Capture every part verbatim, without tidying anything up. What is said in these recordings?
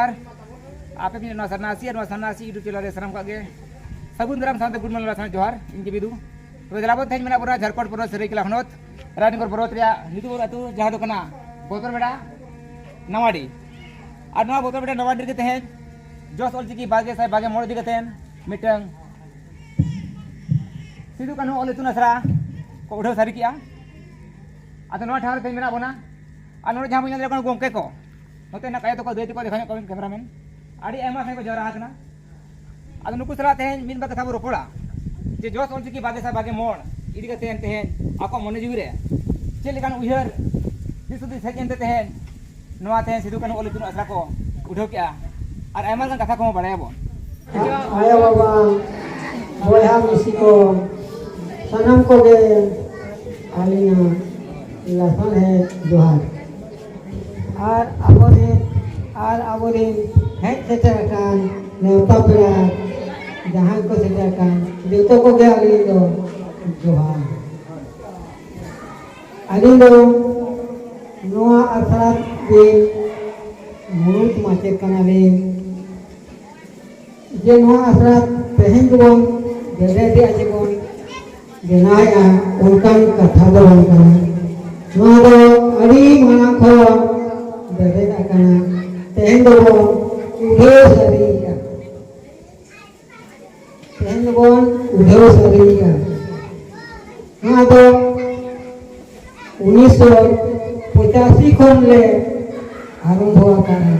ᱟᱨ ᱟᱯᱮ ᱯᱮ ᱱᱚᱣᱟ ᱥᱟᱨᱱᱟᱥᱤ ᱟᱨ ᱱᱚᱣᱟ ᱥᱟᱨᱱᱟᱥᱤ YouTube ᱪᱮᱱᱮᱞ ᱨᱮ ᱥᱟᱱᱟᱢ ᱠᱚᱣᱟᱜ ᱜᱮ ᱥᱟᱹᱜᱩᱱ ᱫᱟᱨᱟᱢ ᱥᱟᱶᱛᱮ ᱜᱩᱰ ᱢᱚᱨᱱᱤᱝ ᱥᱟᱶ ᱡᱚᱦᱟᱨ᱾ ᱤᱧ ᱜᱮ ᱵᱤᱫᱩ᱾ ᱛᱚᱵᱮ ᱫᱮᱞᱟ ᱵᱚᱱ, ᱛᱮᱦᱮᱧ ᱢᱮᱱᱟᱜ ᱵᱚᱱᱟ ᱡᱷᱟᱲᱠᱷᱚᱸᱰ ᱯᱚᱱᱚᱛ ᱥᱟᱹᱨᱟᱹᱭᱠᱮᱞᱟ ᱦᱚᱱᱚᱛ ᱨᱟᱱᱤᱜᱚᱲ ᱵᱚᱨᱚᱛ ᱨᱮᱭᱟᱜ ᱧᱩᱛᱩᱢ ᱟᱹᱛᱩ, ᱡᱟᱦᱟᱸ ᱫᱚ ᱠᱟᱱᱟ ᱵᱚᱛᱚᱨ ᱵᱮᱲᱟ ᱱᱟᱣᱟᱰᱤ᱾ ᱟᱨ ᱱᱚᱣᱟ ᱵᱚᱛᱚᱨ ᱵᱮᱲᱟ ᱱᱟᱣᱟᱰᱤ ᱨᱮᱜᱮ ᱛᱮᱦᱮᱧ ᱡᱚᱥ ᱚᱞᱪᱤᱠᱤ ᱵᱟᱨ ᱜᱮᱥᱟᱭ ᱵᱟᱨ ᱜᱮ ᱢᱚᱬᱮ ᱤᱫᱤ ᱠᱟᱛᱮ ᱢᱤᱫᱴᱟᱝ ᱥᱤᱫᱩ ᱠᱟᱹᱱᱦᱩ ᱚᱞ ᱤᱛᱩᱱ ᱟᱥᱲᱟ ᱠᱚ ᱩᱰᱷᱟᱹᱣ ᱥᱟᱹᱨᱤ ᱠᱮᱜᱼᱟ᱾ ᱟᱫᱚ ᱱᱚᱣᱟ ᱴᱷᱟᱶ ᱨᱮ ᱛᱮᱦᱮᱧ ᱢᱮᱱᱟᱜ ᱵᱚᱱᱟ᱾ ᱟᱨ ᱱᱚᱰᱮ ᱡᱟᱦᱟᱸ ᱵᱚᱱ ᱧᱮᱞ ᱫᱟᱲᱮᱭᱟᱜ ᱠᱟᱱᱟ ᱜᱚᱢᱠᱮ ᱠᱚ, ᱱᱚᱛᱮ ᱦᱮᱱᱟᱜ ᱠᱟᱭᱟ ᱛᱟᱠᱚ, ᱫᱟᱹᱭ ᱛᱟᱠᱚ, ᱫᱮᱠᱷᱟᱣ ᱧᱚᱜ ᱠᱚᱣᱟ ᱵᱤᱱ cameraman᱾ ᱟᱹᱰᱤ ᱟᱭᱢᱟ ᱥᱟᱸᱜᱮ ᱠᱚ ᱡᱟᱣᱨᱟ ᱟᱠᱟᱱᱟ᱾ ᱟᱫᱚ ᱱᱩᱠᱩ ᱥᱟᱞᱟᱜ ᱛᱮᱦᱮᱧ ᱢᱤᱫ ᱵᱟᱨ ᱠᱟᱛᱷᱟ ᱵᱚᱱ ᱨᱚᱯᱚᱲᱟ ᱡᱮ ᱡᱚᱥ ᱚᱞᱪᱤᱠᱤ ᱵᱟᱨ ᱜᱮᱥᱟᱭ ᱵᱟᱨ ᱜᱮ ᱢᱚᱬ ᱤᱫᱤ ᱠᱟᱛᱮ ᱛᱮᱦᱮᱧ ᱟᱠᱚᱣᱟᱜ ᱢᱚᱱᱮ ᱡᱤᱣᱤ ᱨᱮ ᱪᱮᱫ ᱞᱮᱠᱟᱱ ᱩᱭᱦᱟᱹᱨ ᱫᱤᱥ ᱦᱩᱫᱤᱥ ᱦᱮᱡ ᱮᱱᱛᱮ ᱛᱮᱦᱮᱧ ᱱᱚᱣᱟ ᱛᱮᱦᱮᱧ ᱥᱤᱫᱩ ᱠᱟᱹᱱᱦᱩ ᱚᱞ ᱤᱛᱩᱱ ᱟᱥᱲᱟ ᱠᱚ ᱩᱰᱷᱟᱹᱣ ᱠᱮᱜᱼᱟ᱾ ᱟᱨ ᱟᱭᱢᱟ ᱞᱮᱠᱟᱱ ᱠᱟᱛᱷᱟ ᱠᱚᱦᱚᱸ ᱵᱟᱲᱟᱭᱟᱵᱚᱱ᱾ ᱟᱭᱳ ᱵᱟᱵᱟ, ᱵᱚᱭᱦᱟ ᱢᱤᱥᱤ ᱠᱚ, ᱥᱟᱱᱟᱢ ᱠᱚᱜᱮ ᱟᱹᱞᱤᱧᱟᱜ ᱞᱟᱥᱟᱲᱦᱮᱫ ᱡᱚᱦᱟᱨ᱾ ᱟᱨ ᱟᱵᱚᱨᱮᱱ, ᱟᱨ ᱟᱵᱚᱨᱮᱱ ᱦᱮᱡ ᱥᱮᱴᱮᱨ ᱟᱠᱟᱱ ᱱᱮᱣᱛᱟ ᱯᱮᱲᱟ, ᱡᱟᱦᱟᱸᱭ ᱠᱚ ᱥᱮᱴᱮᱨ ᱟᱠᱟᱱ, ᱡᱚᱛᱚ ᱠᱚᱜᱮ ᱟᱹᱞᱤᱧ ᱫᱚ ᱡᱚᱦᱟᱨ᱾ ᱟᱹᱞᱤᱧ ᱫᱚ ᱱᱚᱣᱟ ᱟᱥᱲᱟ ᱨᱮ ᱢᱩᱬᱩᱫ ᱢᱟᱪᱮᱫ ᱠᱟᱱᱟᱞᱤᱧ᱾ ᱡᱮ ᱱᱚᱣᱟ ᱟᱥᱲᱟ ᱛᱮᱦᱮᱧ ᱫᱚᱵᱚᱱ ᱵᱮᱨᱮᱫᱮᱜᱼᱟ, ᱡᱮᱵᱚᱱ ᱵᱮᱱᱟᱣᱮᱜᱼᱟ, ᱚᱱᱠᱟᱱ ᱠᱟᱛᱷᱟ ᱫᱚ ᱵᱟᱝ ᱠᱟᱱᱟ᱾ ᱱᱚᱣᱟ ᱫᱚ ᱟᱹᱰᱤ ᱢᱟᱲᱟᱝ ᱠᱷᱚᱱ ᱵᱮᱨᱮᱫ ᱟᱠᱟᱱᱟ᱾ ᱛᱮᱦᱮᱧ ᱫᱚᱵᱚᱱ ᱩᱰᱷᱟᱹᱣ ᱥᱟᱹᱨᱤᱭᱮᱜᱼᱟ᱾ ᱛᱮᱦᱮᱧ ᱫᱚᱵᱚᱱ ᱩᱰᱷᱟᱹᱣ ᱥᱟᱹᱨᱤᱭᱮᱜᱼᱟ᱾ ᱱᱚᱣᱟ ᱫᱚ ᱩᱱᱤᱥᱥᱚ ᱯᱚᱸᱪᱟᱥᱤ ᱠᱷᱚᱱ ᱞᱮ ᱟᱨᱟᱢᱵᱷᱚ ᱟᱠᱟᱫᱼᱟ᱾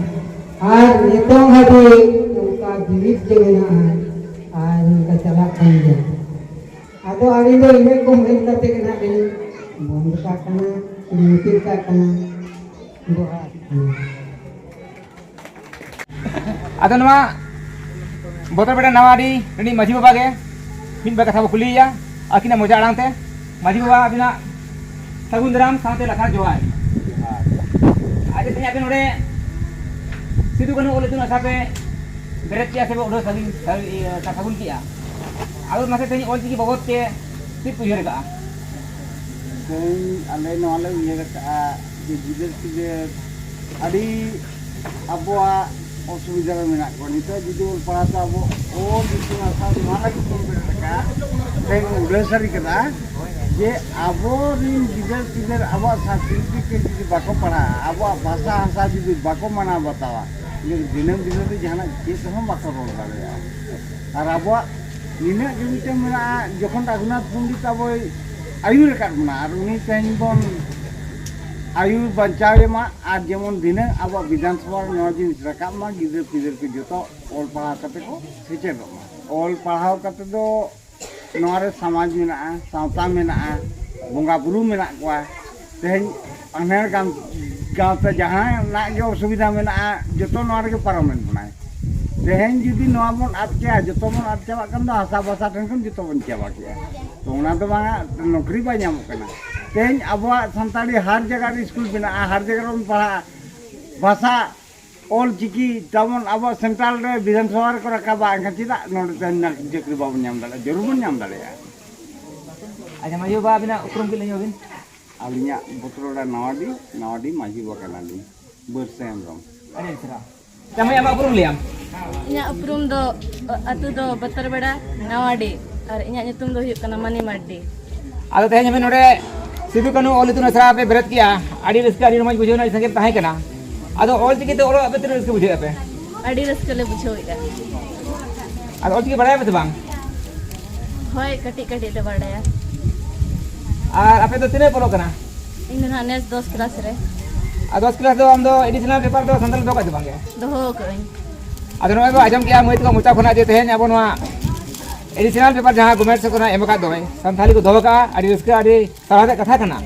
ᱟᱨ ᱱᱤᱛᱚᱝ ᱦᱟᱹᱵᱤᱡ ᱱᱚᱝᱠᱟ ᱡᱤᱣᱤᱫ ᱜᱮ ᱢᱮᱱᱟᱜᱼᱟ᱾ ᱟᱨ ᱱᱚᱝᱠᱟ ᱪᱟᱞᱟᱜ ᱠᱟᱱ ᱜᱮᱭᱟ᱾ ᱟᱫᱚ ᱟᱹᱞᱤᱧ ᱫᱚ ᱤᱱᱟᱹ ᱠᱚ ᱢᱮᱱ ᱠᱟᱛᱮ ᱜᱮ ᱱᱟᱜ ᱞᱤᱧ ᱵᱚᱱᱫ ᱠᱟᱜ ᱠᱟᱱᱟ, ᱢᱩᱪᱟᱹᱫ ᱠᱟᱜ ᱠᱟᱱᱟ᱾ ᱡᱚᱦᱟᱨ᱾ ᱟᱫᱚ ᱱᱚᱣᱟ ᱵᱚᱛᱚᱨ ᱵᱮᱲᱟ ᱱᱟᱣᱟ ᱟᱹᱰᱤ ᱨᱤᱱᱤᱡ ᱢᱟᱹᱡᱷᱤ ᱵᱟᱵᱟ ᱜᱮ ᱢᱤᱫ ᱵᱟᱨ ᱠᱟᱛᱷᱟ ᱵᱚ ᱠᱩᱞᱤᱭᱮᱭᱟ ᱟᱹᱠᱤᱱᱟᱜ ᱢᱚᱪᱟ ᱟᱲᱟᱝ ᱛᱮ᱾ ᱢᱟᱹᱡᱷᱤ ᱵᱟᱵᱟ, ᱟᱹᱵᱤᱱᱟᱜ ᱥᱟᱹᱜᱩᱱ ᱫᱟᱨᱟᱢ ᱥᱟᱶᱛᱮ ᱞᱟᱥᱟᱲ ᱡᱚᱦᱟᱨ᱾ ᱟᱪᱪᱷᱟ, ᱛᱮᱦᱮᱧ ᱟᱯᱮ ᱱᱚᱰᱮ ᱥᱤᱫᱩ ᱠᱟᱹᱱᱦᱩ ᱚᱞ ᱤᱛᱩᱱ ᱟᱥᱲᱟ ᱯᱮ ᱵᱮᱨᱮᱫ ᱠᱮᱜᱼᱟ ᱥᱮ ᱯᱮ ᱩᱰᱷᱟᱹᱣ ᱥᱟᱹᱜᱩᱱ, ᱥᱟᱹᱜᱩᱱ ᱠᱮᱜᱼᱟ? ᱟᱫᱚ ᱢᱟᱥᱮ ᱛᱮᱦᱮᱧ ᱚᱞ ᱪᱤᱠᱤ ᱵᱟᱵᱚᱫ ᱛᱮ ᱪᱮᱫ ᱯᱮ ᱩᱭᱦᱟᱹᱨ ᱠᱟᱜᱼᱟ? ᱛᱮᱦᱮᱧ ᱟᱞᱮ ᱱᱚᱣᱟ ᱞᱮ ᱩᱭᱦᱟᱹᱨ ᱠᱟᱜᱼᱟ ᱡᱮ ᱜᱤᱫᱟᱹᱨ ᱯᱤᱫᱟᱹᱨ ᱟᱹᱰᱤ ᱟᱵᱚᱣᱟᱜ ᱚᱥᱩᱵᱤᱫᱷᱟ ᱨᱮ ᱢᱮᱱᱟᱜ ᱠᱚᱣᱟ᱾ ᱱᱤᱛᱚᱜ ᱡᱩᱫᱤ ᱚᱞ ᱯᱟᱲᱦᱟᱣ ᱛᱮ ᱟᱵᱚ ᱚᱞ ᱤᱛᱩᱱ ᱟᱥᱲᱟ ᱱᱚᱣᱟ ᱞᱟᱹᱜᱤᱫ ᱵᱚᱱ ᱵᱮᱨᱮᱫ ᱟᱠᱟᱫᱼᱟ, ᱛᱮᱦᱮᱧ ᱵᱚᱱ ᱩᱰᱟᱹᱣ ᱥᱟᱹᱨᱤ ᱠᱮᱫᱟ ᱡᱮ ᱟᱵᱚᱨᱤᱱ ᱜᱤᱫᱟᱹᱨ ᱯᱤᱫᱟᱹᱨ ᱟᱵᱚᱣᱟᱜ ᱥᱟᱝᱥᱠᱨᱤᱛᱤᱠ ᱛᱮ ᱡᱩᱫᱤ ᱵᱟᱠᱚ ᱯᱟᱲᱦᱟᱜᱼᱟ, ᱟᱵᱚᱣᱟᱜ ᱵᱷᱟᱥᱟ ᱦᱟᱥᱟ ᱡᱩᱫᱤ ᱵᱟᱠᱚ ᱢᱟᱱᱟᱣ ᱵᱟᱛᱟᱣᱟ, ᱤᱱᱟᱹ ᱫᱤᱱᱟᱹᱢ ᱫᱤᱱᱟᱹᱢ ᱛᱮ ᱡᱟᱦᱟᱱᱟᱜ ᱪᱮᱫ ᱦᱚᱸ ᱵᱟᱠᱚ ᱨᱚᱲ ᱫᱟᱲᱮᱭᱟᱜᱼᱟ᱾ ᱟᱨ ᱟᱵᱚᱣᱟᱜ ᱱᱤᱱᱟᱹᱜ ᱜᱮ ᱢᱤᱫᱴᱮᱱ ᱢᱮᱱᱟᱜᱼᱟ, ᱡᱚᱠᱷᱚᱱ ᱨᱟᱹᱜᱷᱩᱱᱟᱛᱷ ᱯᱚᱱᱰᱤᱛ ᱟᱵᱚᱭ ᱟᱹᱭᱩᱨ ᱟᱠᱟᱫ ᱵᱚᱱᱟ, ᱟᱨ ᱩᱱᱤ ᱛᱮᱦᱮᱧ ᱵᱚᱱ ᱟᱹᱭᱩᱨ ᱵᱟᱧᱪᱟᱣ ᱮᱢᱟ, ᱟᱨ ᱡᱮᱢᱚᱱ ᱫᱷᱤᱱᱟᱹᱝ ᱟᱵᱚᱣᱟᱜ ᱵᱤᱫᱷᱟᱱ ᱥᱚᱵᱷᱟ ᱨᱮ ᱱᱚᱣᱟ ᱡᱤᱱᱤᱥ ᱨᱟᱠᱟᱵ ᱢᱟ, ᱜᱤᱫᱟᱹᱨ ᱯᱤᱫᱟᱹᱨ ᱠᱚ ᱡᱚᱛᱚ ᱚᱞ ᱯᱟᱲᱦᱟᱣ ᱠᱟᱛᱮ ᱠᱚ ᱥᱮᱪᱮᱫᱚᱜ ᱢᱟ᱾ ᱚᱞ ᱯᱟᱲᱦᱟᱣ ᱠᱟᱛᱮ ᱫᱚ ᱱᱚᱣᱟ ᱨᱮ ᱥᱚᱢᱟᱡᱽ ᱢᱮᱱᱟᱜᱼᱟ, ᱥᱟᱶᱛᱟ ᱢᱮᱱᱟᱜᱼᱟ, ᱵᱚᱸᱜᱟ ᱵᱩᱨᱩ ᱢᱮᱱᱟᱜ ᱠᱚᱣᱟ᱾ ᱛᱮᱦᱮᱧ ᱟᱱᱦᱮᱲ ᱜᱟᱶ-, ᱜᱟᱶᱛᱟ ᱡᱟᱦᱟᱱᱟᱜ ᱜᱮ ᱚᱥᱩᱵᱤᱫᱷᱟ ᱢᱮᱱᱟᱜᱼᱟ, ᱡᱚᱛᱚ ᱱᱚᱣᱟ ᱨᱮᱜᱮ ᱯᱟᱨᱚᱢᱮᱫ ᱵᱚᱱᱟᱭ᱾ ᱛᱮᱦᱮᱧ ᱡᱩᱫᱤ ᱱᱚᱣᱟ ᱵᱚᱱ ᱟᱫ ᱠᱮᱭᱟ, ᱡᱚᱛᱚ ᱵᱚᱱ ᱟᱫ ᱪᱟᱵᱟᱜ ᱠᱷᱟᱱ ᱫᱚ ᱦᱟᱥᱟ ᱵᱷᱟᱥᱟ ᱴᱷᱮᱱ ᱠᱷᱚᱱ ᱡᱚᱛᱚ ᱵᱚᱱ ᱪᱟᱵᱟ ᱠᱮᱭᱟ᱾ ᱛᱚ ᱚᱱᱟ ᱫᱚ ᱵᱟᱝᱟ, ᱱᱚᱠᱨᱤ ᱵᱟᱭ ᱧᱟᱢᱚᱜ ᱠᱟᱱᱟ᱾ ᱛᱮᱦᱮᱧ ᱟᱵᱚᱣᱟᱜ ᱥᱟᱱᱛᱟᱲᱤ ᱦᱟᱨ ᱡᱟᱭᱜᱟ ᱨᱮ ᱥᱠᱩᱞ ᱢᱮᱱᱟᱜᱼᱟ, ᱦᱟᱨ ᱡᱟᱭᱜᱟ ᱨᱮᱵᱚᱱ ᱯᱟᱲᱦᱟᱜᱼᱟ, ᱵᱷᱟᱥᱟ ᱚᱞ ᱪᱤᱠᱤ ᱛᱟᱵᱚᱱ ᱟᱵᱚᱣᱟᱜ ᱥᱮᱱᱴᱨᱟᱞ ᱨᱮ ᱵᱤᱫᱷᱟᱱ ᱥᱚᱵᱷᱟ ᱨᱮᱠᱚ ᱨᱟᱠᱟᱵᱟ, ᱮᱱᱠᱷᱟᱱ ᱪᱮᱫᱟᱜ ᱱᱚᱰᱮ ᱛᱮᱦᱮᱧ ᱪᱟᱹᱠᱨᱤ ᱵᱟᱵᱚᱱ ᱧᱟᱢ ᱫᱟᱲᱮᱭᱟᱜᱼᱟ? ᱡᱟᱹᱨᱩᱲ ᱵᱚᱱ ᱧᱟᱢ ᱫᱟᱲᱮᱭᱟᱜᱼᱟ᱾ ᱟᱪᱪᱷᱟ, ᱢᱟᱹᱡᱷᱤ ᱵᱟᱵᱟ, ᱟᱹᱵᱤᱱᱟᱜ ᱩᱯᱨᱩᱢ ᱠᱟᱹᱡ ᱞᱟᱹᱭ ᱧᱚᱜ ᱵᱤᱱ᱾ ᱟᱹᱞᱤᱧᱟᱜ ᱵᱚᱛᱨᱚᱰᱟ ᱱᱟᱣᱟᱰᱤ, ᱱᱟᱣᱟᱰᱤ ᱢᱟᱹᱡᱷᱤ ᱵᱟᱵᱟ ᱠᱟᱱᱟᱞᱤᱧ, ᱵᱟᱹᱨᱥᱟᱹ ᱦᱮᱢᱵᱨᱚᱢ᱾ ᱟᱹᱰᱤ ᱥᱟᱨᱦᱟᱣ᱾ ᱟᱪᱪᱷᱟ, ᱢᱟᱹᱭ, ᱟᱢᱟᱜ ᱩᱯᱨᱩᱢ ᱞᱟᱹᱭᱟᱢ᱾ ᱤᱧᱟᱹᱜ ᱩᱯᱨᱩᱢ ᱫᱚ, ᱟᱹᱛᱩ ᱫᱚ ᱵᱟᱛᱟᱨᱵᱮᱲᱟ, ᱱᱟᱣᱟᱰᱤ, ᱟᱨ ᱤᱧᱟᱹᱜ ᱧᱩᱛᱩᱢ ᱫᱚ ᱦᱩᱭᱩᱜ ᱠᱟᱱᱟ ᱢᱟᱹᱱᱤ ᱢᱟᱨᱰᱤ᱾ ᱟᱫᱚ ᱛᱮᱦᱮᱧ ᱟᱯᱮ ᱱᱚᱰᱮ ᱥᱤᱫᱩ ᱠᱟᱹᱱᱦᱩ ᱚᱞ ᱤᱛᱩᱱ ᱟᱥᱲᱟ ᱯᱮ ᱵᱮᱨᱮᱫ ᱠᱮᱜᱼᱟ, ᱟᱹᱰᱤ ᱨᱟᱹᱥᱠᱟᱹ, ᱟᱹᱰᱤ ᱨᱚᱢᱚᱡᱽ ᱵᱩᱡᱷᱟᱹᱣ ᱮᱱᱟ, ᱟᱹᱰᱤ ᱥᱟᱸᱜᱮ ᱯᱮ ᱛᱟᱦᱮᱸ ᱠᱟᱱᱟ᱾ ᱟᱫᱚ ᱚᱞ ᱪᱤᱠᱤ ᱛᱮ ᱚᱞᱚᱜ ᱟᱯᱮ ᱛᱤᱱᱟᱹᱜ ᱨᱟᱹᱥᱠᱟᱹ ᱵᱩᱡᱷᱟᱹᱣᱮᱫ ᱟᱯᱮ? ᱟᱹᱰᱤ ᱨᱟᱹᱥᱠᱟᱹ ᱞᱮ ᱵᱩᱡᱷᱟᱹᱣᱮᱫᱼᱟ᱾ ᱟᱫᱚ ᱚᱞ ᱪᱤᱠᱤ ᱵᱟᱲᱟᱭᱟᱯᱮ ᱥᱮ ᱵᱟᱝ? ᱦᱳᱭ, ᱠᱟᱹᱴᱤᱡ ᱠᱟᱹᱴᱤᱡ ᱞᱮ ᱵᱟᱲᱟᱭᱟ᱾ ᱟᱨ ᱟᱯᱮ ᱫᱚ ᱛᱤᱱᱟᱹᱜ ᱯᱮ ᱚᱞᱚᱜ ᱠᱟᱱᱟ? ᱤᱧ ᱫᱚ ᱱᱟᱦᱟᱜ ᱱᱮᱥ ᱫᱚᱥ ᱠᱞᱟᱥ ᱨᱮ᱾ ᱟᱨ ᱫᱚᱥ ᱠᱞᱟᱥ ᱫᱚ ᱟᱢ ᱫᱚ additional paper ᱫᱚ ᱥᱟᱱᱛᱟᱲᱤ ᱫᱚᱦᱚ ᱠᱟᱜ ᱥᱮ ᱵᱟᱝ ᱜᱮ? ᱫᱚᱦᱚ ᱠᱟᱜ ᱟᱹᱧ᱾ ᱟᱫᱚ ᱱᱚᱜᱼᱚᱭ ᱵᱚ ᱟᱸᱡᱚᱢ ᱠᱮᱜᱼᱟ ᱢᱟᱹᱭ ᱛᱟᱠᱚ ᱢᱚᱪᱟ ᱠᱷᱚᱱᱟᱜ ᱡᱮ ᱛᱮᱦᱮᱧ ᱟᱵᱚ ᱱᱚᱣᱟ additional paper ᱡᱟᱦᱟᱸ government ᱥᱮᱫ ᱠᱷᱚᱱᱟᱜ ᱮᱢ ᱟᱠᱟᱫ ᱫᱚᱭ, ᱥᱟᱱᱛᱟᱲᱤ ᱠᱚ ᱫᱚᱦᱚ ᱠᱟᱜᱼᱟ, ᱟᱹᱰᱤ ᱨᱟᱹᱥᱠᱟᱹ, ᱟᱹᱰᱤ ᱥᱟᱨᱦᱟᱣ ᱨᱮᱭᱟᱜ ᱠᱟᱛᱷᱟ ᱠᱟᱱᱟ᱾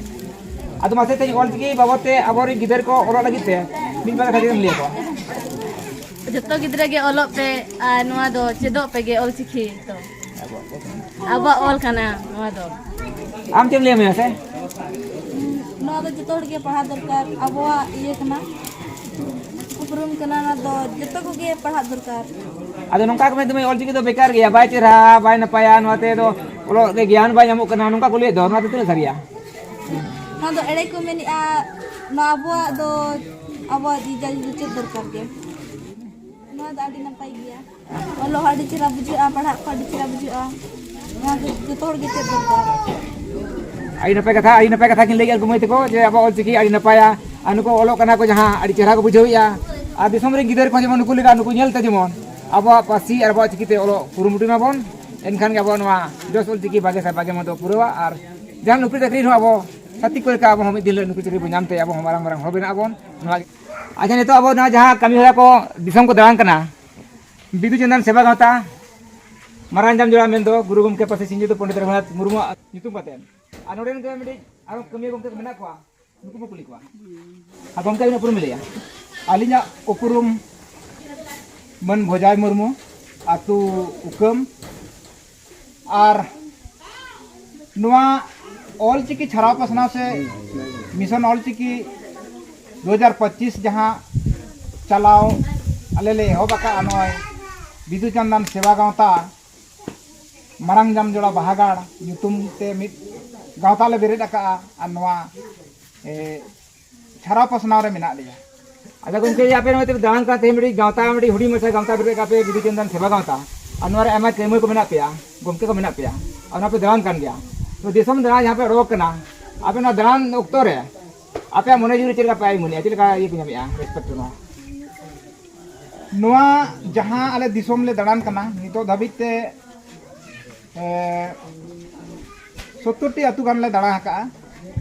ᱟᱫᱚ ᱢᱟᱥᱮ ᱛᱮᱦᱮᱧ ᱚᱞ ᱪᱤᱠᱤ ᱵᱟᱵᱚᱫ ᱛᱮ ᱟᱵᱚᱨᱮᱱ ᱜᱤᱫᱟᱹᱨ ᱠᱚ ᱚᱞᱚᱜ ᱞᱟᱹᱜᱤᱫ ᱛᱮ ᱢᱤᱫ ᱵᱟᱨ ᱠᱟᱛᱷᱟ ᱡᱩᱫᱤᱢ ᱞᱟᱹᱭ ᱟᱠᱚᱣᱟ᱾ ᱡᱚᱛᱚ ᱜᱤᱫᱽᱨᱟᱹ ᱜᱮ ᱚᱞᱚᱜ ᱯᱮ ᱟᱨ ᱱᱚᱣᱟ ᱫᱚ ᱪᱮᱫᱚᱜ ᱯᱮ ᱜᱮ, ᱚᱞ ᱪᱤᱠᱤ ᱫᱚ ᱟᱵᱚᱣᱟᱜ ᱚᱞ ᱠᱟᱱᱟ ᱱᱚᱣᱟ ᱫᱚ᱾ ᱟᱢ ᱪᱮᱫ ᱮᱢ ᱞᱟᱹᱭᱟ ᱢᱟᱥᱮ? ᱱᱚᱣᱟ ᱫᱚ ᱡᱚᱛᱚ ᱦᱚᱲ ᱜᱮ ᱯᱟᱲᱦᱟᱣ ᱫᱚᱨᱠᱟᱨ, ᱟᱵᱚᱣᱟᱜ ᱤᱭᱟᱹ ᱠᱟᱱᱟ, ᱩᱯᱨᱩᱢ ᱠᱟᱱᱟ, ᱱᱚᱣᱟ ᱫᱚ ᱡᱚᱛᱚ ᱠᱚᱜᱮ ᱯᱟᱲᱦᱟᱜ ᱫᱚᱨᱠᱟᱨ᱾ ᱟᱫᱚ ᱱᱚᱝᱠᱟ ᱠᱚ ᱢᱮᱱ ᱛᱟᱵᱚᱱᱟ, ᱚᱞ ᱪᱤᱠᱤ ᱫᱚ ᱵᱮᱠᱟᱨ ᱜᱮᱭᱟ, ᱵᱟᱭ ᱪᱮᱦᱨᱟ, ᱵᱟᱭ ᱱᱟᱯᱟᱭᱟ, ᱱᱚᱣᱟ ᱛᱮᱫᱚ ᱚᱞᱚᱜ ᱨᱮ ᱜᱮᱭᱟᱱ ᱵᱟᱭ ᱧᱟᱢᱚᱜ ᱠᱟᱱᱟ, ᱱᱚᱝᱠᱟ ᱠᱚ ᱞᱟᱹᱭᱮᱫ ᱫᱚ, ᱱᱚᱣᱟ ᱫᱚ ᱛᱤᱱᱟᱹᱜ ᱥᱟᱹᱨᱤᱭᱟ? ᱱᱚᱣᱟ ᱫᱚ ᱮᱲᱮ ᱠᱚ ᱢᱮᱱᱮᱫᱼᱟ, ᱱᱚᱣᱟ ᱟᱵᱚᱣᱟᱜ ᱫᱚ, ᱟᱵᱚᱣᱟᱜ ᱡᱤ ᱡᱟᱹᱛᱤ ᱫᱚ ᱪᱮᱫ ᱫᱚᱨᱠᱟᱨ ᱜᱮ? ᱱᱚᱣᱟ ᱫᱚ ᱟᱹᱰᱤ ᱱᱟᱯᱟᱭ ᱜᱮᱭᱟ᱾ ᱚᱞᱚᱜ ᱦᱚᱸ ᱟᱹᱰᱤ ᱪᱮᱦᱨᱟ ᱵᱩᱡᱷᱟᱹᱜᱼᱟ, ᱯᱟᱲᱦᱟᱜ ᱠᱚ ᱟᱹᱰᱤ ᱪᱮᱦᱨᱟ ᱵᱩᱡᱷᱟᱹᱜᱼᱟ᱾ ᱱᱚᱣᱟ ᱫᱚ ᱡᱚᱛᱚ ᱦᱚᱲ ᱜᱮ ᱪᱮᱫ ᱫᱚᱨᱠᱟᱨ᱾ ᱟᱹᱰᱤ ᱱᱟᱯᱟᱭ ᱠᱟᱛᱷᱟ, ᱟᱹᱰᱤ ᱱᱟᱯᱟᱭ ᱠᱟᱛᱷᱟ ᱠᱤᱱ ᱞᱟᱹᱭ ᱠᱮᱫ ᱠᱚ ᱢᱟᱹᱭ ᱛᱟᱠᱚ, ᱡᱮ ᱟᱵᱚᱣᱟᱜ ᱚᱞᱪᱤᱠᱤ ᱟᱹᱰᱤ ᱱᱟᱯᱟᱭᱟ᱾ ᱟᱨ ᱱᱩᱠᱩ ᱚᱞᱚᱜ ᱠᱟᱱᱟ ᱠᱚ ᱡᱟᱦᱟᱸ, ᱟᱹᱰᱤ ᱪᱮᱦᱨᱟ ᱠᱚ ᱵᱩᱡᱷᱟᱹᱣᱮᱫᱼᱟ᱾ ᱟᱨ ᱫᱤᱥᱚᱢ ᱨᱮᱱ ᱜᱤᱫᱟᱹᱨ ᱠᱚ ᱡᱮᱢᱚᱱ ᱱᱩᱠᱩ ᱞᱮᱠᱟ, ᱱᱩᱠᱩ ᱧᱮᱞᱛᱮ ᱡᱮᱢᱚᱱ ᱟᱵᱚᱣᱟᱜ ᱯᱟᱹᱨᱥᱤ ᱟᱨ ᱟᱵᱚᱣᱟᱜ ᱪᱤᱠᱤᱛᱮ ᱚᱞᱚᱜ ᱠᱩᱨᱩᱢᱩᱴᱩᱭ ᱢᱟᱵᱚᱱ᱾ ᱮᱱᱠᱷᱟᱱ ᱜᱮ ᱟᱵᱚ ᱱᱚᱣᱟ ᱡᱚᱥ ᱚᱞᱪᱤᱠᱤ ᱵᱟᱜᱮ ᱥᱮ ᱵᱟᱜᱮ ᱢᱚᱛᱚ ᱯᱩᱨᱟᱹᱣᱟ᱾ ᱟᱨ ᱡᱟᱦᱟᱸ ᱱᱩᱠᱨᱤ ᱪᱟᱹᱠᱨᱤ ᱨᱮᱦᱚᱸ ᱟᱵᱚ ᱪᱷᱟᱹᱛᱤᱠ ᱠᱚ ᱞᱮᱠᱟ ᱟᱵᱚ ᱦᱚᱸ ᱢᱤᱫ ᱫᱤᱱ ᱦᱤᱞᱳᱜ ᱱᱩᱠᱨᱤ ᱪᱟᱹᱠᱨᱤ ᱵᱚᱱ ᱧᱟᱢ ᱛᱮ ᱟᱵᱚ ᱦᱚᱸ ᱢᱟᱨᱟᱝ ᱢᱟᱨᱟᱝ ᱦᱚᱲ ᱵᱮᱱᱟᱜ ᱟᱵᱚᱱ᱾ ᱱᱚᱣᱟ ᱟᱪᱪᱷᱟ, ᱱᱤᱛᱚᱜ ᱟᱵᱚ ᱱᱚᱣᱟ ᱡᱟᱦᱟᱸ ᱠᱟᱹᱢᱤ ᱦᱚᱨᱟ ᱠᱚ ᱫᱤᱥᱚᱢ ᱠᱚ ᱫᱟᱬᱟᱱ ᱠᱟᱱᱟ, ᱵᱤᱫᱩ ᱪᱟᱸᱫᱟᱱ ᱥᱮᱵᱟ ᱜᱟᱶᱛᱟ ᱢᱟᱨᱟᱝ ᱡᱟᱢ ᱡᱚᱲᱟ ᱢᱮᱱᱫᱚ ᱜᱩᱨᱩ ᱜᱚᱢᱠᱮ ᱯᱟᱹᱨᱥᱤ ᱥᱤᱧ ᱡᱩᱫᱩ ᱯᱚᱱᱰᱤᱛ ᱨᱚᱜᱷᱩᱱᱟᱛᱷ ᱢᱩᱨᱢᱩᱣᱟᱜ ᱧᱩᱛᱩᱢ ᱠᱟᱛᱮ, ᱟᱨ ᱱᱚᱰᱮᱱ ᱠᱚ ᱢᱤᱫᱴᱤᱡ ᱟᱨᱚ ᱠᱟᱹᱢᱤᱭᱟᱹ ᱜᱚᱢᱠᱮ ᱠᱚ ᱢᱮᱱᱟᱜ ᱠᱚᱣᱟ, ᱱᱩᱠᱩ ᱵᱚ ᱠᱩᱞᱤ ᱠᱚᱣᱟ᱾ ᱟᱨ ᱜᱚᱢᱠᱮ, ᱟᱹᱵᱤᱱᱟᱜ ᱩᱯᱨᱩᱢ ᱞᱟᱹᱭᱟ? ᱟᱹᱞᱤᱧᱟᱜ ᱩᱯᱨᱩᱢ ᱢᱟᱹᱱ ᱵᱷᱚᱡᱟᱭ ᱢᱩᱨᱢᱩ, ᱟᱹᱛᱩ ᱩᱠᱟᱹᱢ, ᱟᱨ ᱱᱚᱣᱟ ᱚᱞᱪᱤᱠᱤ ᱪᱷᱟᱨᱟᱣ ᱯᱟᱥᱱᱟᱣ ᱥᱮ ᱢᱤᱥᱚᱱ ᱚᱞᱪᱤᱠᱤ ᱫᱩ ᱦᱟᱡᱟᱨ ᱯᱚᱸᱪᱤᱥ ᱡᱟᱦᱟᱸ ᱪᱟᱞᱟᱣ ᱟᱞᱮ ᱞᱮ ᱮᱦᱚᱵ ᱟᱠᱟᱫᱼᱟ, ᱱᱚᱜᱼᱚᱭ ᱵᱤᱫᱩ ᱪᱟᱸᱫᱟᱱ ᱥᱮᱵᱟ ᱜᱟᱶᱛᱟ ᱢᱟᱨᱟᱝ ᱡᱟᱢᱡᱚᱲᱟ ᱵᱟᱦᱟᱜᱟᱲ ᱧᱩᱛᱩᱢ ᱛᱮ ᱢᱤᱫ ᱜᱟᱶᱛᱟ ᱞᱮ ᱵᱮᱨᱮᱫ ᱟᱠᱟᱫᱼᱟ᱾ ᱟᱨ ᱱᱚᱣᱟ, ᱮ, ᱪᱷᱟᱨᱟᱣ ᱯᱟᱥᱱᱟᱣ ᱨᱮ ᱢᱮᱱᱟᱜ ᱞᱮᱭᱟ᱾ ᱟᱪᱪᱷᱟ ᱜᱚᱢᱠᱮ, ᱟᱯᱮ ᱱᱚᱜᱼᱚᱭ ᱯᱮ ᱫᱟᱬᱟᱱ ᱠᱟᱱ ᱛᱮ ᱢᱤᱫᱴᱤᱡ ᱜᱟᱶᱛᱟ, ᱢᱤᱫᱴᱤᱡ ᱦᱩᱰᱤᱧ ᱢᱟᱪᱷᱟ ᱜᱟᱶᱛᱟ ᱵᱮᱨᱮᱫ ᱠᱟᱜ ᱯᱮ, ᱵᱤᱫᱩ ᱪᱟᱸᱫᱟᱱ ᱥᱮᱵᱟ ᱜᱟᱶᱛᱟ, ᱟᱨ ᱱᱚᱣᱟ ᱨᱮ ᱟᱭᱢᱟ ᱠᱟᱹᱢᱤ ᱠᱚ ᱢᱮᱱᱟᱜ ᱯᱮᱭᱟ, ᱜᱚᱢᱠᱮ ᱠᱚ ᱢᱮᱱᱟᱜ ᱯᱮᱭᱟ, ᱟᱨ ᱚᱱᱟ ᱯᱮ ᱫᱟᱬᱟᱱ ᱠᱟᱱ ᱜᱮᱭᱟ᱾ ᱛᱚ, ᱫᱤᱥᱚᱢ ᱫᱟᱬᱟ ᱡᱟᱦᱟᱸ ᱯᱮ ᱚᱰᱚᱠ ᱠᱟᱱᱟ, ᱟᱯᱮ ᱱᱚᱣᱟ ᱫᱟᱬᱟᱱ ᱚᱠᱛᱚ ᱨᱮ ᱟᱯᱮᱭᱟᱜ ᱢᱚᱱᱮ ᱡᱤᱣᱤ ᱨᱮ ᱪᱮᱫ ᱞᱮᱠᱟ ᱯᱮ ᱟᱹᱭᱩᱢᱟᱹᱱᱮᱜᱼᱟ, ᱪᱮᱫ ᱞᱮᱠᱟ ᱤᱭᱟᱹ ᱯᱮ ᱧᱟᱢᱮᱜᱼᱟ, ᱨᱮᱥᱯᱮᱠᱴ ᱯᱮ ᱮᱢᱟ? ᱱᱚᱣᱟ ᱡᱟᱦᱟᱸ ᱟᱞᱮ ᱫᱤᱥᱚᱢ ᱞᱮ ᱫᱟᱬᱟᱱ ᱠᱟᱱᱟ, ᱱᱤᱛᱚᱜ ᱫᱷᱟᱹᱵᱤᱡ ᱛᱮ, ᱮ, ᱥᱳᱛᱛᱳᱨ ᱴᱤ ᱟᱹᱛᱩ ᱜᱟᱱ ᱞᱮ ᱫᱟᱬᱟ ᱟᱠᱟᱜᱼᱟ᱾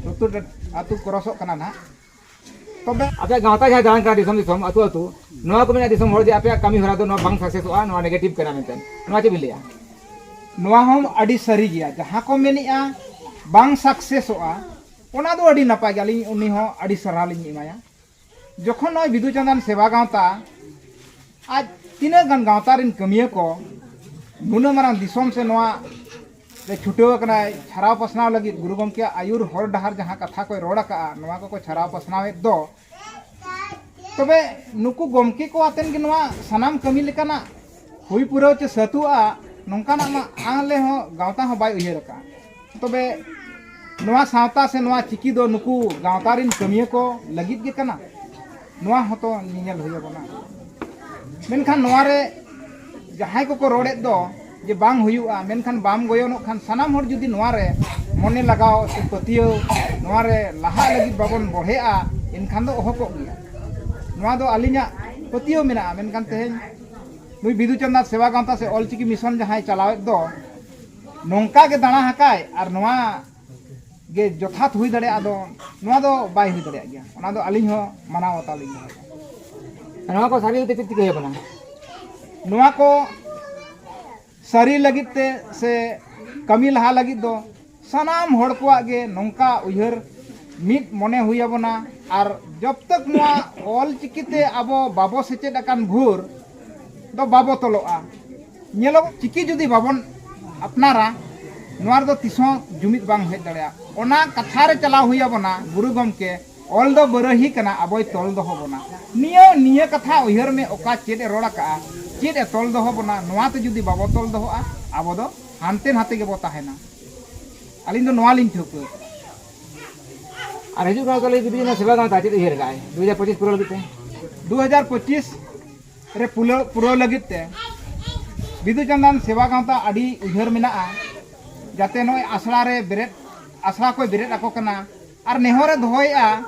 ᱥᱳᱛᱛᱳᱨ ᱴᱤ ᱟᱹᱛᱩ ᱠᱨᱚᱥᱚᱜ ᱠᱟᱱᱟ ᱱᱟᱦᱟᱜ᱾ ᱛᱚᱵᱮ ᱟᱯᱮᱭᱟᱜ ᱜᱟᱶᱛᱟ ᱡᱟᱦᱟᱸ ᱫᱟᱬᱟᱱ ᱠᱟᱱᱟ ᱫᱤᱥᱚᱢ ᱫᱤᱥᱚᱢ, ᱟᱹᱛᱩ ᱟᱹᱛᱩ, ᱱᱚᱣᱟ ᱠᱚ ᱢᱮᱱᱟ ᱫᱤᱥᱚᱢ ᱦᱚᱲ ᱡᱮ ᱟᱯᱮᱭᱟᱜ ᱠᱟᱹᱢᱤ ᱦᱚᱨᱟ ᱫᱚ ᱱᱚᱣᱟ ᱵᱟᱝ ᱥᱟᱠᱥᱮᱥᱚᱜᱼᱟ, ᱱᱚᱣᱟ ᱱᱮᱜᱮᱴᱤᱵᱷ ᱠᱟᱱᱟ ᱢᱮᱱᱛᱮ, ᱱᱚᱣᱟ ᱪᱮᱫ ᱵᱤᱱ ᱞᱟᱹᱭᱟ? ᱱᱚᱣᱟ ᱦᱚᱸ ᱟᱹᱰᱤ ᱥᱟᱹᱨᱤ ᱜᱮᱭᱟ, ᱡᱟᱦᱟᱸ ᱠᱚ ᱢᱮᱱᱮᱜᱼᱟ ᱵᱟᱝ ᱥᱟᱠᱥᱮᱥᱚᱜᱼᱟ, ᱚᱱᱟ ᱫᱚ ᱟᱹᱰᱤ ᱱᱟᱯᱟᱭ ᱜᱮ, ᱟᱹᱞᱤᱧ ᱩᱱᱤ ᱦᱚᱸ ᱟᱹᱰᱤ ᱥᱟᱨᱦᱟᱣ ᱞᱤᱧ ᱮᱢᱟᱭᱟ᱾ ᱡᱚᱠᱷᱚᱱ ᱱᱚᱜᱼᱚᱭ ᱵᱤᱫᱩ ᱪᱟᱸᱫᱟᱱ ᱥᱮᱵᱟ ᱜᱟᱶᱛᱟ ᱟᱡ ᱛᱤᱱᱟᱹᱜ ᱜᱟᱱ ᱜᱟᱶᱛᱟ ᱨᱮᱱ ᱠᱟᱹᱢᱤᱭᱟᱹ ᱠᱚ ᱱᱩᱱᱟᱹᱜ ᱢᱟᱨᱟᱝ ᱫᱤᱥᱚᱢ ᱥᱮ ᱱᱚᱣᱟ ᱨᱮ ᱪᱷᱩᱴᱟᱹᱣ ᱟᱠᱟᱱᱟᱭ, ᱪᱷᱟᱨᱟᱣ ᱯᱟᱥᱱᱟᱣ ᱞᱟᱹᱜᱤᱫ ᱜᱩᱨᱩ ᱜᱚᱢᱠᱮᱭᱟᱜ ᱟᱹᱭᱩᱨ ᱦᱚᱨ ᱰᱟᱦᱟᱨ ᱡᱟᱦᱟᱸ ᱠᱟᱛᱷᱟ ᱠᱚᱭ ᱨᱚᱲ ᱟᱠᱟᱜᱼᱟ, ᱱᱚᱣᱟ ᱠᱚᱠᱚ ᱪᱷᱟᱨᱟᱣ ᱯᱟᱥᱱᱟᱣᱮᱫ ᱫᱚ, ᱛᱚᱵᱮ ᱱᱩᱠᱩ ᱜᱚᱢᱠᱮ ᱠᱚ ᱟᱛᱮᱱ ᱜᱮ ᱱᱚᱣᱟ ᱥᱟᱱᱟᱢ ᱠᱟᱹᱢᱤ ᱞᱮᱠᱟᱱᱟᱜ ᱦᱩᱭ ᱯᱩᱨᱟᱹᱣ ᱪᱮ ᱥᱟᱹᱛᱩᱜᱼᱟ, ᱱᱚᱝᱠᱟᱱᱟᱜ ᱢᱟ ᱟᱞᱮ ᱦᱚᱸ ᱜᱟᱶᱛᱟ ᱦᱚᱸ ᱵᱟᱭ ᱩᱭᱦᱟᱹᱨ ᱟᱠᱟᱫᱼᱟ᱾ ᱛᱚᱵᱮ ᱱᱚᱣᱟ ᱥᱟᱶᱛᱟ ᱥᱮ ᱱᱚᱣᱟ ᱪᱤᱠᱤ ᱫᱚ ᱱᱩᱠᱩ ᱜᱟᱶᱛᱟ ᱨᱮᱱ ᱠᱟᱹᱢᱤᱭᱟᱹ ᱠᱚ ᱞᱟᱹᱜᱤᱫ ᱜᱮ ᱠᱟᱱᱟ, ᱱᱚᱣᱟ ᱦᱚᱸᱛᱚ ᱧᱮᱧᱮᱞ ᱦᱩᱭ ᱟᱵᱚᱱᱟ᱾ ᱢᱮᱱᱠᱷᱟᱱ ᱱᱚᱣᱟ ᱨᱮ ᱡᱟᱦᱟᱸᱭ ᱠᱚᱠᱚ ᱨᱚᱲᱮᱫ ᱫᱚ ᱡᱮ ᱵᱟᱝ ᱦᱩᱭᱩᱜᱼᱟ, ᱢᱮᱱᱠᱷᱟᱱ ᱵᱟᱢ ᱜᱚᱭᱚᱱᱚᱜ ᱠᱷᱟᱱ ᱥᱟᱱᱟᱢ ᱦᱚᱲ ᱡᱩᱫᱤ ᱱᱚᱣᱟ ᱨᱮ ᱢᱚᱱᱮ ᱞᱟᱜᱟᱣ ᱥᱮ ᱯᱟᱹᱛᱭᱟᱹᱣ, ᱱᱚᱣᱟ ᱨᱮ ᱞᱟᱦᱟᱜ ᱞᱟᱹᱜᱤᱫ ᱵᱟᱵᱚᱱ ᱵᱚᱲᱦᱮᱜᱼᱟ, ᱮᱱᱠᱷᱟᱱ ᱫᱚ ᱚᱦᱚ ᱠᱚᱜ ᱜᱮᱭᱟ᱾ ᱱᱚᱣᱟ ᱫᱚ ᱟᱹᱞᱤᱧᱟᱜ ᱯᱟᱹᱛᱭᱟᱹᱣ ᱢᱮᱱᱟᱜᱼᱟ᱾ ᱢᱮᱱᱠᱷᱟᱱ ᱛᱮᱦᱮᱧ ᱱᱩᱭ ᱵᱤᱫᱩ ᱪᱟᱸᱫᱟᱱ ᱥᱮᱵᱟ ᱜᱟᱶᱛᱟ ᱥᱮ ᱚᱞᱪᱤᱠᱤ ᱢᱤᱥᱚᱱ ᱡᱟᱦᱟᱸᱭ ᱪᱟᱞᱟᱣᱮᱫ ᱫᱚ, ᱱᱚᱝᱠᱟ ᱜᱮ ᱫᱟᱬᱟ ᱟᱠᱟᱭ ᱟᱨ ᱱᱚᱣᱟ ᱜᱮ ᱡᱚᱛᱷᱟᱛ ᱦᱩᱭ ᱫᱟᱲᱮᱭᱟᱜᱼᱟ ᱫᱚ, ᱱᱚᱣᱟ ᱫᱚ ᱵᱟᱭ ᱦᱩᱭ ᱫᱟᱲᱮᱭᱟᱜ ᱜᱮᱭᱟ᱾ ᱚᱱᱟ ᱫᱚ ᱟᱹᱞᱤᱧ ᱦᱚᱸ ᱢᱟᱱᱟᱣ ᱵᱟᱛᱟᱣ ᱞᱤᱧ ᱫᱚᱦᱚᱭᱟ᱾ ᱱᱚᱣᱟ ᱠᱚ ᱥᱟᱹᱨᱤ ᱞᱟᱹᱜᱤᱫ ᱛᱮ ᱪᱮᱫ ᱪᱤᱠᱟᱹ ᱦᱩᱭ ᱟᱵᱚᱱᱟ? ᱱᱚᱣᱟ ᱠᱚ ᱥᱟᱹᱨᱤ ᱞᱟᱹᱜᱤᱫ ᱛᱮ ᱥᱮ ᱠᱟᱹᱢᱤ ᱞᱟᱦᱟ ᱞᱟᱹᱜᱤᱫ ᱫᱚ ᱥᱟᱱᱟᱢ ᱦᱚᱲ ᱠᱚᱣᱟᱜ ᱜᱮ ᱱᱚᱝᱠᱟ ᱩᱭᱦᱟᱹᱨ ᱢᱤᱫ ᱢᱚᱱᱮ ᱦᱩᱭ ᱟᱵᱚᱱᱟ᱾ ᱟᱨ ᱡᱚᱵ ᱛᱚᱠ ᱱᱚᱣᱟ ᱚᱞ ᱪᱤᱠᱤ ᱛᱮ ᱟᱵᱚ ᱵᱟᱵᱚ ᱥᱮᱪᱮᱫ ᱟᱠᱟᱱ ᱵᱷᱳᱨ ᱫᱚ ᱵᱟᱵᱚ ᱛᱚᱞᱚᱜᱼᱟ᱾ ᱧᱮᱞᱚᱜ, ᱪᱤᱠᱤ ᱡᱩᱫᱤ ᱵᱟᱵᱚᱱ ᱟᱯᱱᱟᱨᱟ, ᱱᱚᱣᱟ ᱨᱮᱫᱚ ᱛᱤᱥ ᱦᱚᱸ ᱡᱩᱢᱤᱫ ᱵᱟᱝ ᱦᱮᱡ ᱫᱟᱲᱮᱭᱟᱜᱼᱟ᱾ ᱚᱱᱟ ᱠᱟᱛᱷᱟ ᱨᱮ ᱪᱟᱞᱟᱣ ᱦᱩᱭ ᱟᱵᱚᱱᱟ, ᱜᱩᱨᱩ ᱜᱚᱢᱠᱮ, ᱚᱞ ᱫᱚ ᱵᱟᱹᱨᱟᱹᱦᱤ ᱠᱟᱱᱟ, ᱟᱵᱚᱭ ᱛᱚᱞ ᱫᱚᱦᱚ ᱵᱚᱱᱟ᱾ ᱱᱤᱭᱟᱹ, ᱱᱤᱭᱟᱹ ᱠᱟᱛᱷᱟ ᱩᱭᱦᱟᱹᱨ ᱢᱮ, ᱚᱠᱟ ᱪᱮᱫ ᱮ ᱨᱚᱲ ᱟᱠᱟᱜᱼᱟ, ᱪᱮᱫ ᱮ ᱛᱚᱞ ᱫᱚᱦᱚ ᱵᱚᱱᱟ, ᱱᱚᱣᱟ ᱛᱮ ᱡᱩᱫᱤ ᱵᱟᱵᱚ ᱛᱚᱞ ᱫᱚᱦᱚᱜᱼᱟ, ᱟᱵᱚ ᱫᱚ ᱦᱟᱱᱛᱮ ᱱᱟᱛᱮ ᱜᱮᱵᱚ ᱛᱟᱦᱮᱱᱟ᱾ ᱟᱹᱞᱤᱧ ᱫᱚ ᱱᱚᱣᱟ ᱞᱤᱧ ᱴᱷᱟᱹᱣᱠᱟᱹ ᱟᱠᱟᱫᱟ᱾ ᱟᱨ ᱦᱤᱡᱩᱜ ᱠᱟᱱ ᱛᱟᱞᱮ ᱵᱤᱫᱩ ᱪᱟᱸᱫᱟᱱ ᱥᱮᱵᱟ ᱜᱟᱶᱛᱟ ᱪᱮᱫ ᱩᱭᱦᱟᱹᱨ ᱠᱟᱜᱼᱟᱭ ᱫᱩ ᱦᱟᱡᱟᱨ ᱯᱚᱸᱪᱤᱥ ᱯᱩᱨᱟᱹᱣ ᱞᱟᱹᱜᱤᱫ ᱛᱮ? ᱫᱩ ᱦᱟᱡᱟᱨ ᱯᱚᱸᱪᱤᱥ ᱨᱮ ᱯᱩᱨᱟᱹᱣ, ᱯᱩᱨᱟᱹᱣ ᱞᱟᱹᱜᱤᱫ ᱛᱮ ᱵᱤᱫᱩ ᱪᱟᱸᱫᱟᱱ ᱥᱮᱵᱟ ᱜᱟᱶᱛᱟ ᱟᱹᱰᱤ ᱩᱭᱦᱟᱹᱨ ᱢᱮᱱᱟᱜᱼᱟ, ᱡᱟᱛᱮ ᱱᱚᱜᱼᱚᱭ ᱟᱥᱲᱟ ᱨᱮ ᱵᱮᱨᱮᱫ, ᱟᱥᱲᱟ ᱠᱚᱭ ᱵᱮᱨᱮᱫ ᱟᱠᱚ ᱠᱟᱱᱟ᱾ ᱟᱨ ᱱᱮᱦᱚᱨᱮ ᱫᱚᱦᱚᱭᱮᱫᱼᱟ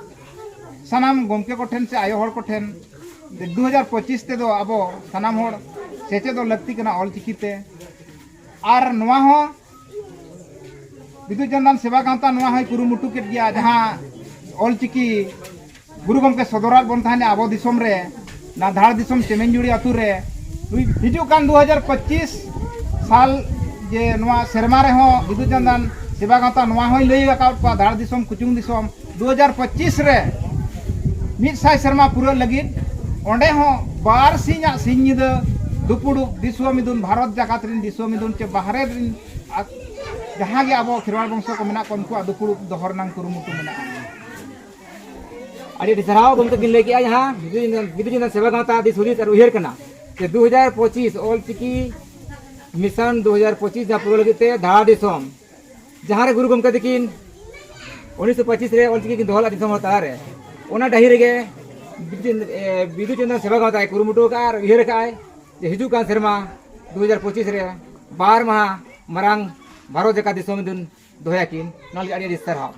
ᱥᱟᱱᱟᱢ ᱜᱚᱢᱠᱮ ᱠᱚᱴᱷᱮᱱ ᱥᱮ ᱟᱭᱳ ᱦᱚᱲ ᱠᱚᱴᱷᱮᱱ, ᱫᱩ ᱦᱟᱡᱟᱨ ᱯᱚᱸᱪᱤᱥ ᱛᱮᱫᱚ ᱟᱵᱚ ᱥᱟᱱᱟᱢ ᱦᱚᱲ ᱥᱮᱪᱮᱫᱚᱜ ᱞᱟᱹᱠᱛᱤ ᱠᱟᱱᱟ ᱚᱞᱪᱤᱠᱤ ᱛᱮ᱾ ᱟᱨ ᱱᱚᱣᱟ ᱦᱚᱸ ᱵᱤᱫᱩ ᱪᱟᱸᱫᱟᱱ ᱥᱮᱵᱟ ᱜᱟᱶᱛᱟ ᱱᱚᱣᱟ ᱦᱚᱸᱭ ᱠᱩᱨᱩᱢᱩᱴᱩ ᱠᱮᱫ ᱜᱮᱭᱟ, ᱡᱟᱦᱟᱸ ᱚᱞᱪᱤᱠᱤ ᱜᱩᱨᱩ ᱜᱚᱢᱠᱮ ᱥᱚᱫᱚᱨᱟᱫ ᱵᱚᱱ ᱛᱟᱦᱮᱱᱟ ᱟᱵᱚ ᱫᱤᱥᱚᱢ ᱨᱮ, ᱱᱟ ᱫᱷᱟᱲ ᱫᱤᱥᱚᱢ ᱪᱮᱢᱮᱧᱡᱩᱲᱤ ᱟᱹᱛᱩ ᱨᱮ᱾ ᱦᱤᱡᱩᱜ ᱠᱟᱱ ᱫᱩ ᱦᱟᱡᱟᱨ ᱯᱚᱸᱪᱤᱥ ᱥᱟᱞ ᱡᱮ ᱱᱚᱣᱟ ᱥᱮᱨᱢᱟ ᱨᱮᱦᱚᱸ ᱵᱤᱫᱩ ᱪᱟᱸᱫᱟᱱ ᱥᱮᱵᱟ ᱜᱟᱶᱛᱟ ᱱᱚᱣᱟ ᱦᱚᱸᱭ ᱞᱟᱹᱭ ᱟᱠᱟᱫ ᱠᱚᱣᱟ, ᱫᱷᱟᱲ ᱫᱤᱥᱚᱢ ᱠᱩᱪᱩᱝ ᱫᱤᱥᱚᱢ ᱫᱩ ᱦᱟᱡᱟᱨ ᱯᱚᱸᱪᱤᱥ ᱨᱮ ᱢᱤᱫ ᱥᱟᱭ ᱥᱮᱨᱢᱟ ᱯᱩᱨᱟᱹᱜ ᱞᱟᱹᱜᱤᱫ, ᱚᱸᱰᱮ ᱦᱚᱸ ᱵᱟᱨ ᱥᱤᱧᱟᱜ ᱥᱤᱧ ᱧᱤᱫᱟᱹ ᱫᱩᱯᱩᱲᱩᱵ ᱫᱤᱥᱚᱢ ᱢᱤᱫᱩᱱ, ᱵᱷᱟᱨᱚᱛ ᱡᱟᱠᱟᱛ ᱨᱮᱱ ᱫᱤᱥᱚᱢ ᱢᱤᱫᱩᱱ ᱪᱮ ᱵᱟᱦᱨᱮ ᱨᱮᱱ ᱟ-, ᱡᱟᱦᱟᱸ ᱜᱮ ᱟᱵᱚ ᱠᱷᱮᱨᱣᱟᱲ ᱵᱚᱝᱥᱚ ᱠᱚ ᱢᱮᱱᱟᱜ ᱠᱚᱣᱟ, ᱩᱱᱠᱩᱣᱟᱜ ᱫᱩᱯᱩᱲᱩᱵ ᱫᱚᱦᱚ ᱨᱮᱱᱟᱜ ᱠᱩᱨᱩᱢᱩᱴᱩ ᱢᱮᱱᱟᱜᱼᱟ᱾ ᱟᱹᱰᱤ ᱟᱹᱰᱤ ᱥᱟᱨᱦᱟᱣ ᱜᱚᱢᱠᱮ ᱵᱤᱱ ᱞᱟᱹᱭ ᱠᱮᱜᱼᱟ, ᱡᱟᱦᱟᱸ ᱵᱤᱫᱩ ᱪᱟᱸᱫᱟᱱ, ᱵᱤᱫᱩ ᱪᱟᱸᱫᱟᱱ ᱥᱮᱵᱟ ᱜᱟᱶᱛᱟ ᱫᱤᱥ ᱦᱩᱫᱤᱥ ᱟᱨ ᱩᱭᱦᱟᱹᱨ ᱠᱟᱱᱟ ᱡᱮ ᱫᱩ ᱦᱟᱡᱟᱨ ᱯᱚᱸᱪᱤᱥ ᱚᱞ ᱪᱤᱠᱤ ᱢᱤᱥᱚᱱ ᱫᱩ ᱦᱟᱡᱟᱨ ᱯᱚᱸᱪᱤᱥ ᱡᱟᱦᱟᱸ ᱯᱩᱨᱟᱹᱣ ᱞᱟᱹᱜᱤᱫ ᱛᱮ ᱫᱷᱟᱲ ᱫᱤᱥᱚᱢ, ᱡᱟᱦᱟᱸ ᱨᱮ ᱜᱩᱨᱩ ᱜᱚᱢᱠᱮ ᱛᱟᱹᱠᱤᱱ ᱩᱱᱤᱥᱥᱚ ᱯᱚᱸᱪᱤᱥ ᱨᱮ ᱚᱞ ᱪᱤᱠᱤ ᱠᱤᱱ ᱫᱚᱦᱚ ᱞᱮᱫᱼᱟ ᱫᱤᱥᱚᱢ ᱦᱚᱲ ᱛᱟᱞᱟᱨᱮ, ᱚᱱᱟ ᱰᱟᱹᱦᱤ ᱨᱮᱜᱮ ᱵᱤᱫᱩ ᱪᱟᱸᱫᱟᱱ ᱥᱮᱵᱟ ᱜᱟᱶᱛᱟᱭ ᱠᱩᱨᱩᱢᱩᱴᱩ ᱟᱠᱟᱫᱼᱟ ᱟᱨ ᱩᱭᱦᱟᱹᱨ ᱟᱠᱟᱫᱼᱟᱭ ᱡᱮ ᱦᱤᱡᱩᱜ ᱠᱟᱱ ᱥᱮᱨᱢᱟ ᱫᱩ ᱦᱟᱡᱟᱨ ᱯᱚᱸᱪᱤᱥ ᱨᱮ ᱵᱟᱨ ᱢᱟᱦᱟ ᱢᱟᱨᱟᱝ ᱵᱷᱟᱨᱚᱛ ᱡᱟᱠᱟᱛ ᱫᱤᱥᱚᱢ ᱫᱤᱱ ᱫᱚᱦᱚᱭᱟᱠᱤᱱ᱾ ᱱᱚᱣᱟ ᱞᱟᱹᱜᱤᱫ ᱟᱹᱰᱤ ᱟᱹᱰᱤ ᱥᱟᱨᱦᱟᱣ᱾